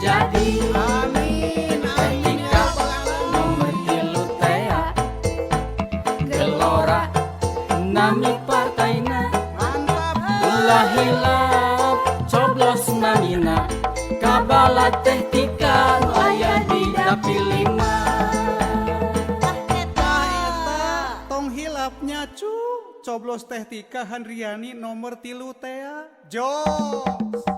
jadi. Amin, amin ya Tika rabbal alamin. Nomor 3 tea, Gelora nami partaina. Mantap. Ulah hilap coblos namina, kabala Teh Tika nu aya di dapil 5. Tah eta, tong hilap nya, cu, coblos Teh Tika Handriani nomor 3 tea. Jos.